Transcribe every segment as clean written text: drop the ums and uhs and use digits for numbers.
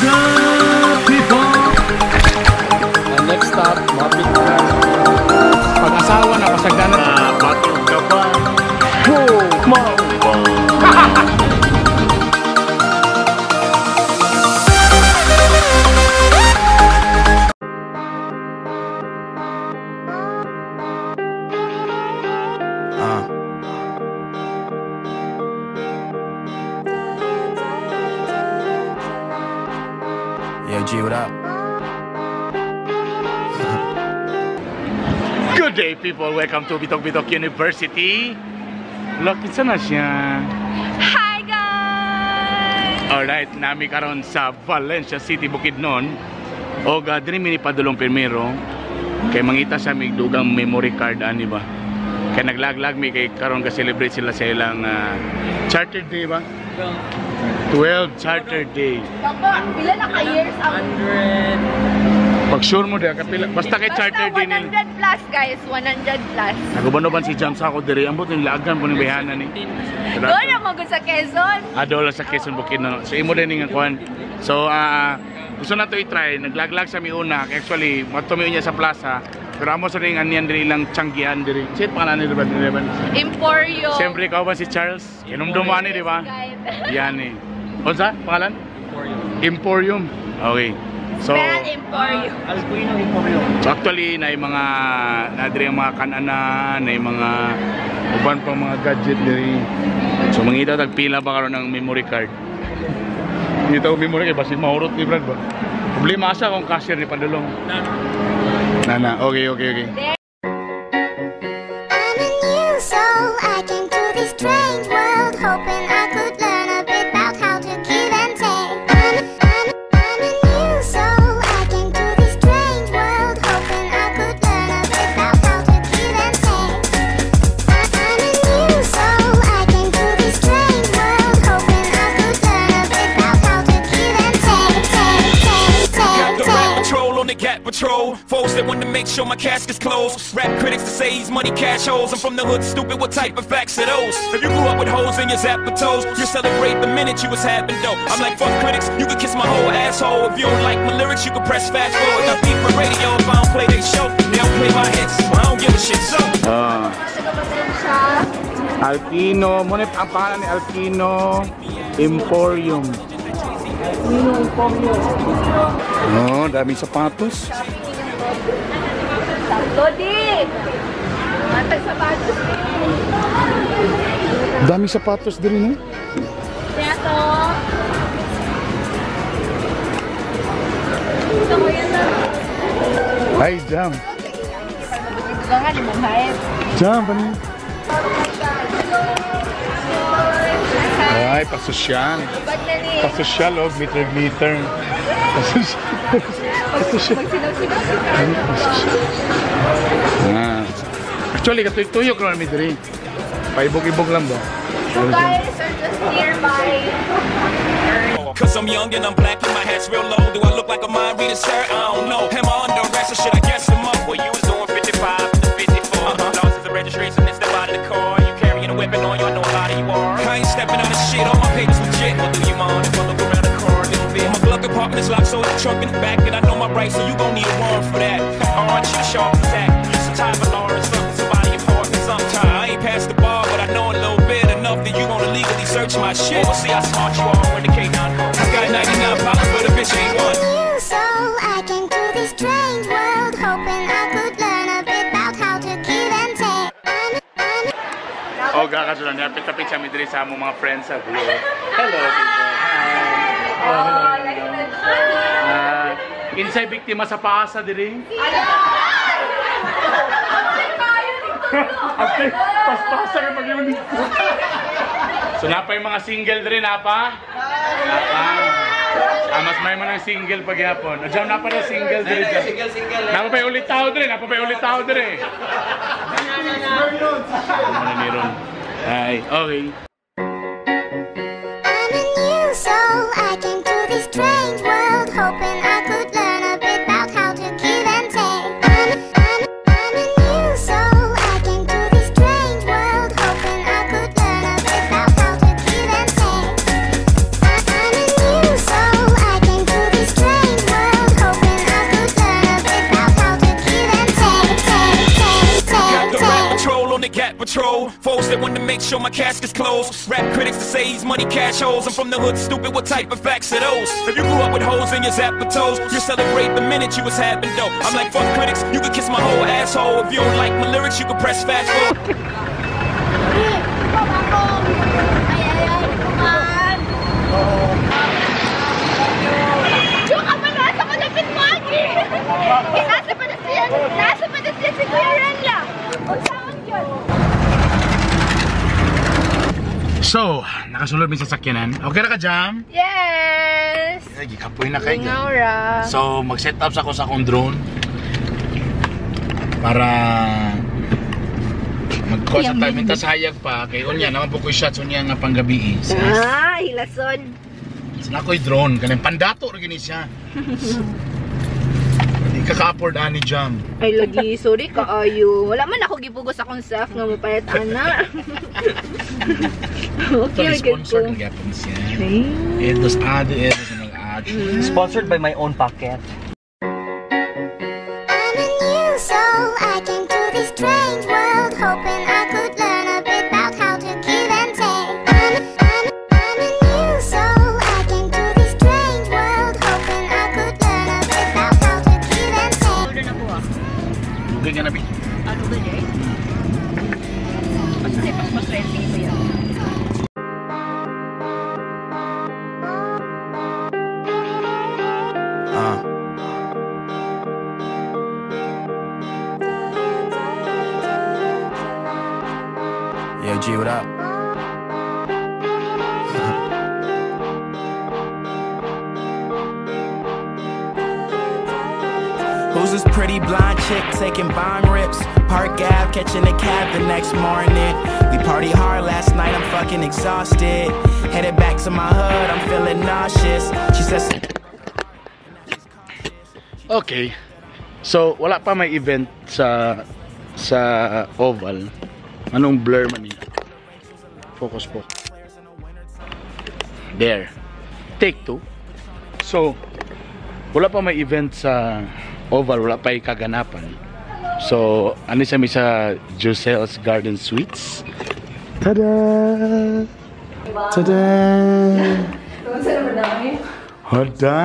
What's up, people? Ang next stop, mapit na. Pag-asawa na, pasagdanan. Batog ka ba? Whoa, mao ba? Yo, G, what up? Good day, people. Welcome to Bitok Bitok University. Look, isa na siya. Hi, guys! Alright, nami karon sa Valencia City, Bukidnon. O diri mi ni padulong primero. Kay mangita sa mig dugang memory card ani ba. Kay naglaglag mi kay karon ka celebrate sila sa ilang Charter Day ba? 12 Charter Day. Bako, pila na ka years ang Pag sure mo diha kapila basta kay Charter Basta Day nila. 100 plus, guys, 100 plus. Naguban-uban si Jam sa ako diri ambot ning laagan po ning bayhanan ni. Doon na mo sa Quezon. Adola sa Quezon, Bukidnon. So imo din nga kuan. So gusto na to i-try, naglaglag sa mi una. Actually, madto mi unya sa plaza. Pero amo sa ring anian diri ilang tiyanggian diri. Sit pangalan ni diba diri ba? Emporio. Siyempre ikaw ba si Charles? Kinumduman ni di ba? Guide. Yan eh. Unsa pangalan? Emporium. Okay. So Spell Emporio. Alcuino Emporium. So actually na yung mga nadiri ang mga kanana, na yung mga uban pang mga gadget diri. So mangita tag pila ba karon ng memory card. Dito memory kay basin mahurot ni Brad ba. Problema asa kung cashier ni padulong. Na na, okay. I'm a new soul. I came to this strange world hoping I could learn a bit about how to give and take. I'm a new soul. I came to this strange world hoping I could learn a bit about how to give and take. I'm a new soul. I came to this strange world hoping I could learn a bit about how to give and take, take, take, Got take, the rap take. Patrol on the cat patrol. Foes that want to make sure my casket's closed. Rap critics to say he's money cash holes. I'm from the hood, stupid. What type of facts are those? If you grew up with holes in your zappatos, you celebrate the minute you was having dough. I'm like, fuck critics, you could kiss my whole asshole. If you don't like my lyrics, you can press fast forward. Got beef with radio if I don't play they show. They don't play my hits. Well, I don't give a shit. So. Alquino, mo ang pangalan ni Alquino Emporium. Oh, daming sapatos. Sakto di. Matag sapatos ni. Daming sapatos diri no. Kaya to. Gusto ko yun na. Ay, jam. Dugangan, imong hayop. Jam pa ni. Ay, pasosyal. Ba't na ni? Pasosyal, oh, glitter glitter. Pasosyal. Pasosyal. Magsilaw-silaw si Ay, pasosyal. Ah. Actually, katuyo-tuyok naman mi diri. Paibog-ibog lang ba? You guys are just nearby. 'Cause I'm young and I'm black and my hat's real low. Do I look like a mind reader, sir? I don't know. Am I under arrest or should I guess some more? Well, you was doing 55 to 54. Lost is the registration and step out of the car. You carrying a weapon on you, I know a lot of you are. I ain't stepping out of shit, all my papers legit. Well, do you mind if I look around the car a little bit? My glove compartment is locked, so the trunk in the back. And I know my rights, so you gon' need a warrant for that. Aren't you sharp attack? You some type of law or something, somebody important sometime. I ain't past the bar, but I know a little bit enough that you wanna legally search my shit. We'll see how smart you are when the K9 comes. I got 99 problems, but a bitch ain't one. New soul, I came to this strange world hoping I could learn a bit about how to give and take. I'm Oh, gakasulan. Napit-tapit sa mi diri sa among mga friends sa hello. Hello, people. Hi. Oh, like that. Ah, insay biktima sa paasa diri. Ate, paspasa ka pag yun. So napa yung mga single diri napa? Napa. Ah, mas may man ang single pag yapon. O jam napa na single diri jam. Single, single. Napa pa yung ulit tao diri, napa pa yung ulit tao diri. Ano ni ron? Ay, okay. I'm a new soul. I came to this strange world hoping I could learn a bit about how to give and take. I'm a new soul. I came to this strange world hoping I could learn a bit about how to give and take. I'm a new soul. I came to this patrol. Foes that want to make sure my casket's closed. Rap critics to say he's money cash holes. I'm from the hood, stupid. What type of facts are those? If you grew up with holes in your zapper toes, you celebrate the minute you was having dough. I'm like, fuck critics, you could kiss my whole asshole. If you don't like my lyrics, you can press fast forward. Ay, ay, ay, kuman. Yung ka pa nasa malapit mo, Agi. Nasa pa na siya, nasa pa na siya si Kuya Renla. Unsaon yun? So, nakasulod mi sa sakyanan. Okay ra ka, Jam? Yes! Ay, gikapoy na kay. Ngaura. So, mag-set up sa ako sa akong drone para magkuha sa time. Mintas hayag pa kay unya naman po ko'y shots unya nga panggabi. Ah, hilason. Sa na ko'y drone kanang pandato ra gini siya. Di ka ka-afford ani, Jam. Ay lagi, sorry kaayo. Wala man ako gipugos akong self nga mopalit ana. Okay, So, good sponsor ko. ng gyapon siya. Etos ade etos mag-ad. Sponsored by my own pocket. I'm a new soul. I came to this strange world hoping I could learn a bit about how to give and take. I'm a new soul. I came to this strange world hoping I could learn a bit about how to give and take. Order na po ah. Dugay ka na bi. Ano ba eh? Basta pas mas ready ko yan. Yo, G, what up? Who's this pretty blonde chick taking bomb rips? Park Ave, catching a cab the next morning. We party hard last night, I'm fucking exhausted. Headed back to my hood, I'm feeling nauseous. She says, Okay. So, wala pa may event sa Oval. Anong blur man niya? Focus po. There. Take two. So, wala pa may event sa Oval. Wala pa kaganapan. So, ano sa mi sa Joselle's Garden Suites. Tada! Tada! Unsa naman na Tada!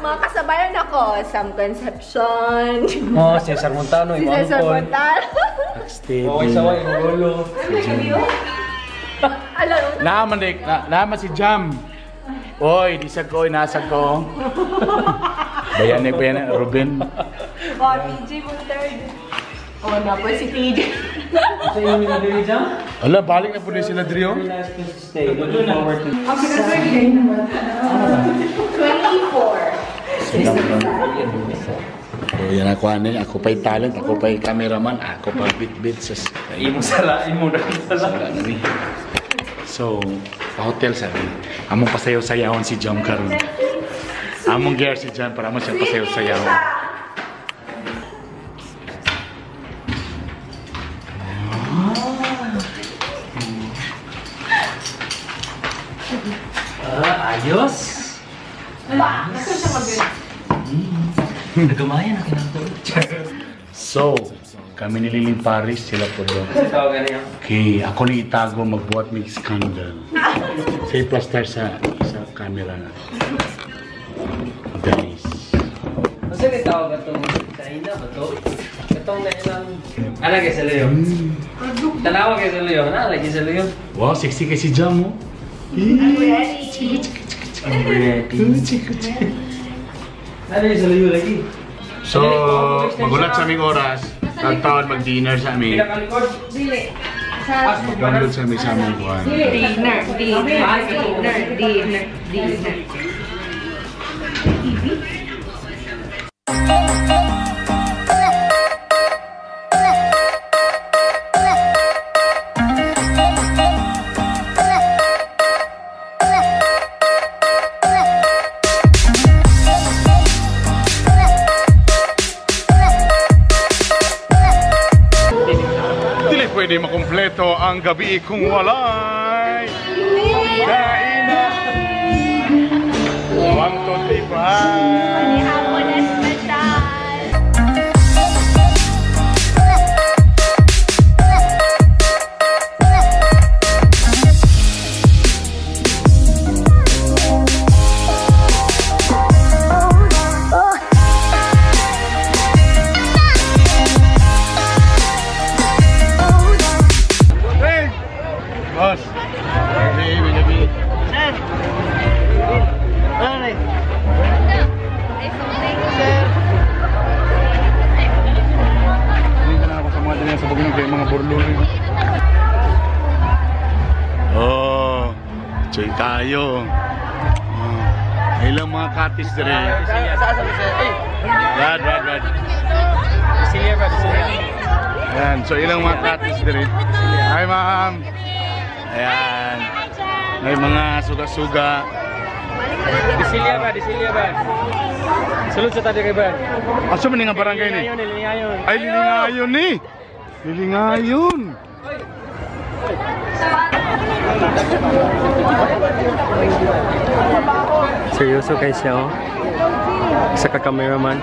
Mga kasabayan ako, Sam Concepcion, Oh, Cesar Montano, si Cesar Montano. Steady. Okay, saway, imong ulo. Alam mo, Naaman dik, na, naaman si Jam. Oy, di sa ko, nasa ko. Bayan eh, bayan eh, Ruben. oh, TJ mo third. Oh, na po si TJ. Sa inyo ni Diri Jam? Ala, balik na po din sila Drio. Very nice place to stay. Looking forward to Ang 24. Oh, yan ako ani, ako pa'y talent, ako pa'y cameraman, ako pa bit-bit sa Imo sala, imo na sala. Wala na ni. So, pa-hotel sabi. Among pasayaw-sayawon si Jam karon. Among gear si Jam para mo siya pasayaw-sayawon. Ah, ayos. Nagumaya na kinakto. So, kami ni Liling Paris, sila po doon. Tawag na. Okay, ako ni itago magbuhat may scandal. Say plaster sa camera na. Guys. Masa ni tawag atong China ba to? Katong na ilang ana kay sa luyo. Tanawa kay sa luyo, na lagi sa luyo. Wow, sexy kay si Jam mo. I'm ready. I'm ready. Ano yung sa luyo lagi? So, magulat sa aming oras. Tagtaon mag-dinner sa amin. Pinakalikod. Dili. Download sa aming buwan. Dinner, dinner, dinner, dinner, dinner. Dili pwede makumpleto ang gabi kung walay kainan. 1, 2, 3, 5. Hapon na special. Burluloy. Oh, chay kayo. Oh, ilang mga katis dire. Brad, Brad, Brad. Ayan, so ilang mga katis dire. Hi, ma'am. Ayan. May mga suga-suga. Disilia ba? Disilia ba? Sulod sa tabi kay ba? Asa man nga barangay ni? Lilingayon. Ay, lilingayon ni. Lilingayon. Seryoso kay siya, oh. Isa ka cameraman.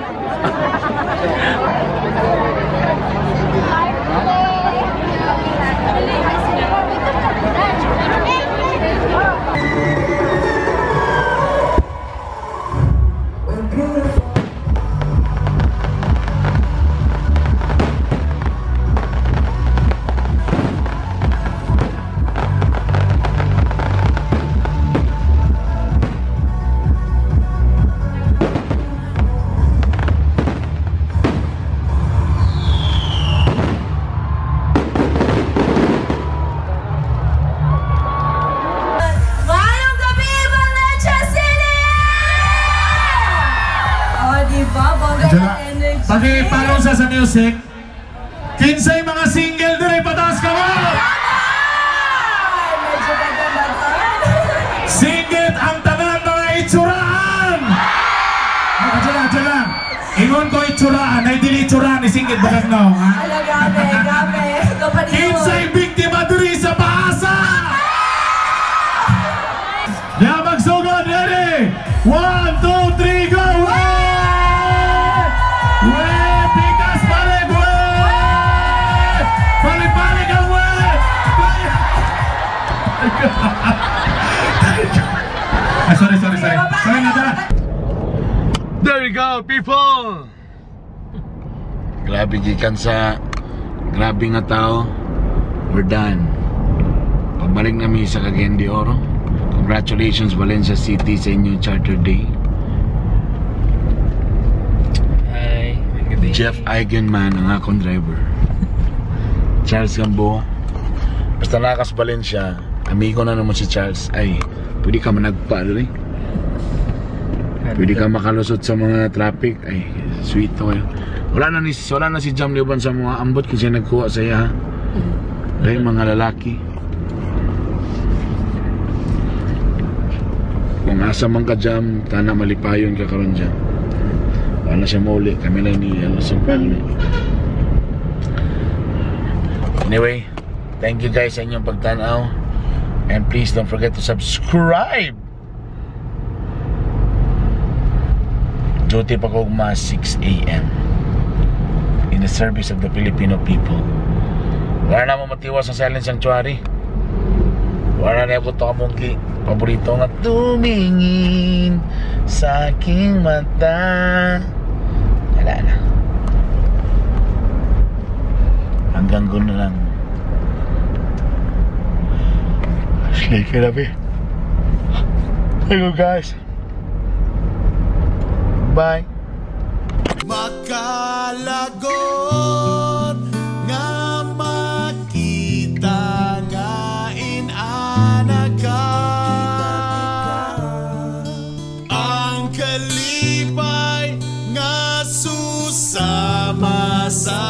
Ngayong gabi, Valencia City! O, diba? Bongga Diyan. energy. Paki-follow sa music. Kinsay mga single dire, pataas ka mo! Medyo gagambatan. Singit ang tanan mga itsuraan! Ah, diyan lang, diyan lang. Ingon ko itsuraan, ay dili itsuraan, isingit bakit no, ha? Ala, gabi, gabi. Kapatid. Kinsay biktima diri sa paasa! Ya magsugod, ready? 1, 2, 3, go! Wey! Wey! Pikas balik! Wey! Balik-balik ang wey! Ay, sorry, sorry, sorry. Sorry na, tara. There you go, people! Grabe gikan sa grabe nga tao. We're done. Pabalik na mi sa Cagayan de Oro. Congratulations Valencia City sa inyong Charter Day. Hi. Jeff Eigenman ang akong driver. Charles Gamboa. Basta nakas Valencia, amigo na naman si Charles. Ay, pwede ka managpa dali. Pwede ka makalusot sa mga traffic. Ay, sweet to kayo. Wala na si Jam Liuban sa mga ambot kasi nagkuha sa iya. Ay, mga lalaki. Kung asa man ka Jam, tana malipayon ka karon Jam. Wala siya mauli. Kami lang ni ano sa family. Anyway, thank you guys sa inyong pagtanaw. And please don't forget to subscribe. Duty pa ko ugma 6 a.m. in the service of the Filipino people. Wala na mo matiwas sa Silent Sanctuary. Wala na ako to kamungki. Paborito nga tumingin sa aking mata. Wala na. Hanggang goon na lang. Sleepy na, be. Thank you guys. Bye. Makalagot nga makita nga inana ka. Ang kalipay nga susama sa